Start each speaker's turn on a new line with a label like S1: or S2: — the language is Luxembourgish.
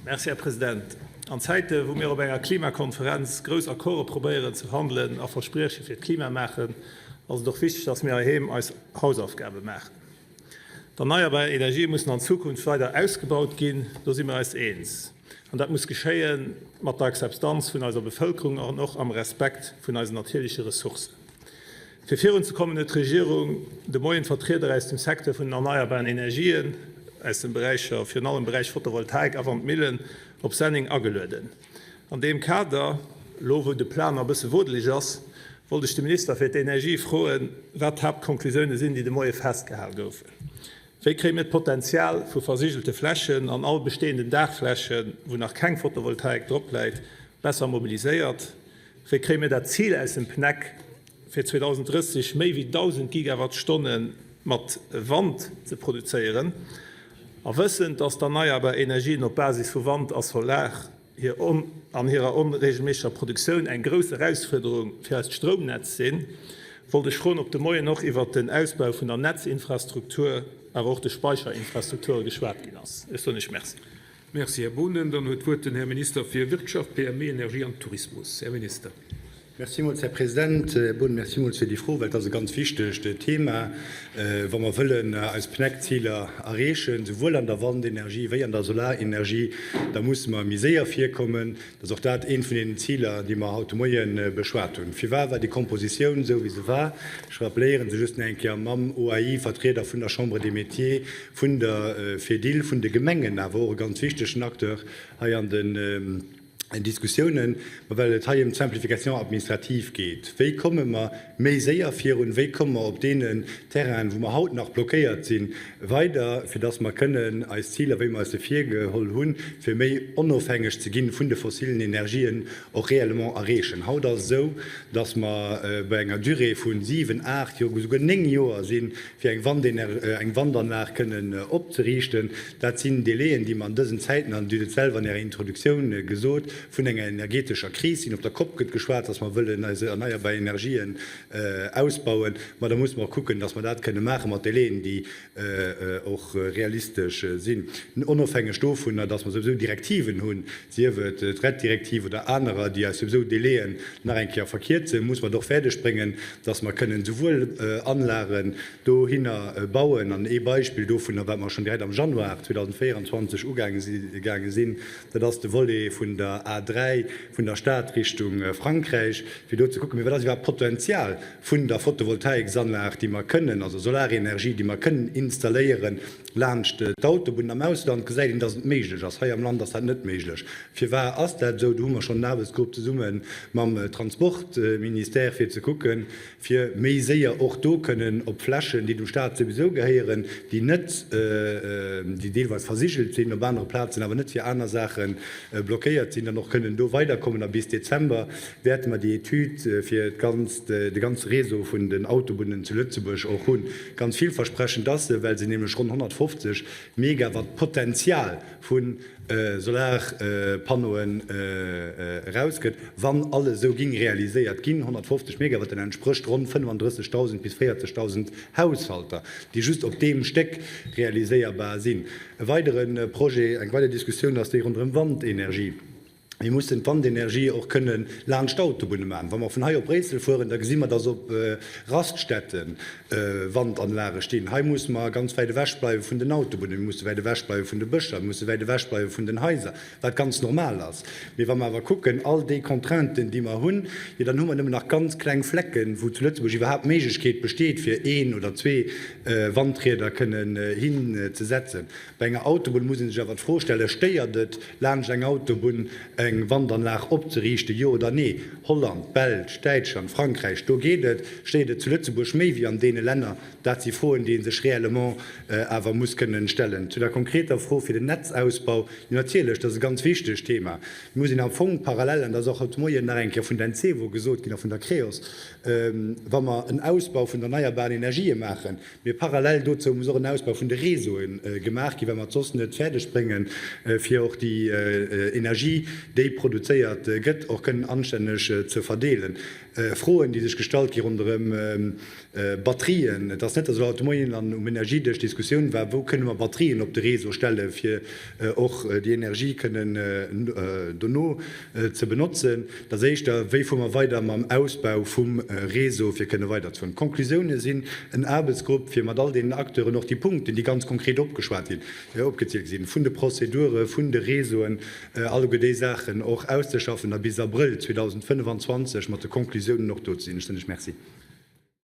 S1: Merci, Här President. An Zäite wou mir op enger Klimakonferenz grouss Accorde probéieren ze verhandelen a Versprieche fir d'Klima maachen, ass et och wichteg, dass mir heiheem eis Hausaufgabe maachen. D'erneierbar Energië mussen an Zukunft weider ausgebaut ginn, do si mir eis eens. An dat muss geschéie mat der Akzeptanz vun eiser Bevëlkerung an och am Respekt vun eisen natierleche Ressourcen. Fir virunzekommen huet d'Regierung de Moien d'Vertrieder aus dem Secteur vun den erneierbaren Energien, aus den Beräicher, virun allem Beräich Photovoltaik a Wandmillen, op Senneng agelueden. An deem Kader, elo wou de Plang e bësse wodeleg ass, wollt ech de Minister fir d'Energie froen, wat d'Haaptkonklusioune sinn, déi de Moie festgehal goufen. Wéi kréie mir d'Potenzial vu versigelte Flächen an all bestehenden Daachflächen, wou nach keng Photovoltaik drop läit, besser mobiliséiert? Wéi kréie mir dat Zil aus dem PNEC, fir 2030 méi wéi 1.000 Gigawattstonne mat Wand ze produzéieren, a wëssend, dass d'erneierbar Energien op Basis vu Wand a Solar hir an hirer onreegelméisseger Produktioun eng grouss Erausfuerderung fir eist Stroumnetz sinn, wollt ech froen, ob de Moien och iwwert den Ausbau vun der Netzinfrastruktur, awer och de Speicherinfrastrukture geschwat ginn ass. Ech soen Iech Merci.
S2: Merci, Här Boonen. Dann huet d'Wuert den Här Minister fir Wirtschaft, PME, Energie an Tourismus. Här Minister.
S3: Merci villmools, Här President. Här Boonen, merci villmools fir déi Fro, well et ass e ganz wichtegt Thema. Wa mer wëllen eis PNEC-Ziler erreechen, souwuel an der Wandenergie wéi an der Solarenergie, da musse mer méi séier virkommen. Dat ass och dat eent vun deenen Ziler, déi mer haut de Moie beschwat hunn. Firwat war déi Kompositioun esou, wéi se war? Ech rappeléiere se just nach eng Kéier, mam OAI, Vertrieder vun der Chambre des Métiers, vun der Fedil, vun de Gemengen, awer och e ganz wichtegen Acteur hei an den Diskussiounen, ma well et hei ëm d'Simplification administrative geet. Wéi komme mer méi séier virun? Wéi komme mer op deenen Terrainen, wou mer haut nach blockéiert sinn, weider, fir dass mer kënnen eis Ziler, wéi mer eis se virgeholl hunn, fir méi onofhängeg ze ginn vun de fossilen Energien, och réellement erreechen? Haut ass et esou, dass mer bei enger Durée vu siwen, aacht, jo esouguer néng Joer sinn, fir eng eng Wandanlag kënnen opzeriichten. Dat sinn Délaiën, déi mer an dësen Zäiten, an Dir hutt et selwer an Ärer Introduktioun gesot, vun enger energetescher Kris sinn. Op der Cop gëtt geschwat, dass mer wëllen eis erneierbar Energien ausbauen. Ma da musse mer och kucken, dass mer dat kënne maache mat Délaiën, déi och realistesch sinn, onofhängeg dovunner, dass mer souwisou Direktiven hunn, sief et d'RED-Direktiv oder anerer, déi eis souwisou Délaiën nach eng Kéier verkierzen, muss mer et och fäerdeg bréngen, dass mer kënnen souwuel Anlagen dohinner bauen, an ee Beispill dovunner, wat mer schonn direkt am Januar 2024 ugaange sinn, dat ass de Volet vun der A3 vun der Stad Richtung Frankräich, fir do ze kucken, mee wat ass iwwerhaapt d'Potenzial vun der Photovoltaiksanlag, déi mer kënnen, also Solarenergie, déi mer kënnen installéieren laanscht d'Autobunnen. Am Ausland gesäit een, dass et méiglech ass. Hei am Land ass dat net méiglech. Firwar ass dat esou? Do hu mer schonn en Aarbechtsgrupp zesumme mam Transportministère, fir ze kucken, fir méi séier och do kënnen op Flächen, déi dem Stat souwisou gehéieren, déi net, déi deelweis versigelt sinn op anere Plazen, awer net fir aner Saache blockéiert sinn, dann och kënnen do weiderkommen. A bis Dezember wäerte mer déi Etüd fir d'ganzt, de ganze Réseau vun den Autobunnen zu Lëtzebuerg och hunn. Ganz villversprechend ass se, well se nämlech ronn 150 Megawatt Potenzial vu Solarpannoen erausgëtt, wann alles esou ging realiséiert ginn. 150 Megawatt, dat entsprécht ronn 35.000 bis 40.000 Haushalter, déi just op deem Stéck realiséierbar sinn. E weidere Projet, eng weider Diskussioun ass déi ronderëm Wandenergie. Mir mussen d'Wandenergie och kënne laanscht d'Autobunne maachen. Wa mer vun hei op Bréissel fueren, da gesi mer, dass op Raststätte Wandanlage stinn. Hei musse mer ganz wäit ewech bleiwe vun den Autobunnen, mir musse wäit ewech bleiwe vun de Bëscher, mir musse wäit ewech bleiwe vun den Haiser, wat ganz normal ass. Mee wa mer awer kucken, all déi Contrainten, déi mer hunn, jo dann hu mer nëmmen nach ganz kleng Flecken, wou zu Lëtzebuerg iwwerhaapt d'Méiglechkeet besteet, fir een oder zwee Wandrieder kënnen hinzesetzen. Bei enger Autobunn muss ee sech awer d'Fro stellen, Stéiert et, laanscht eng Autobunn eng Wandanlag opzeriichten, jo oder nee? Holland, Belsch, Däitschland, Frankräich, do geet et. Stéiert et zu Lëtzebuerg méi wéi an deene Länner? Dat si Froen, déi ee sech réellement awer muss kënnen stellen. Zu der konkreter Fro fir den Netzausbau, Jo natierlech, dat ass e ganz wichtegt Thema. Et muss een am Fong parallel, an dat ass och haut de Moien nach eng Kéier vun der Encevo gesot ginn a vun der Creos, wa mer en Ausbau vun erneierbaren Energië maachen, Mee parallel dozou muss och en Ausbau vun de Réseaue gemaach ginn, well mer et soss net fäerdeg bréngen, fir och déi Energie, déi. déi produzéiert gëtt, och kënnen anstänneg ze verdeelen. Froen, déi sech gestallt gi ronderëm Batterien. Et ass net, datt elo haut de Moien an um Energiedësch d'Diskussioun war, wou kënne mer Batterien op de Réseau stellen, fir och déi Energie kënnen dono ze benotzen. Et ass éischter, wéi fuere mer weider mam Ausbau vum Réseau, fir kënne weiderzefueren. D'Conclusioune sinn en Aarbechtsgrupp, fir mat all deenen Acteuren och déi Punkten, déi ganz konkret opgeschwat ginn, opgezielt sinn, vun de Prozedure, vun de Réseauen, alleguer déi Saachen och auszeschaffen a bis Abrëll 2025 mat de Conclusiounen och do ze sinn. Ech soen lech Merci.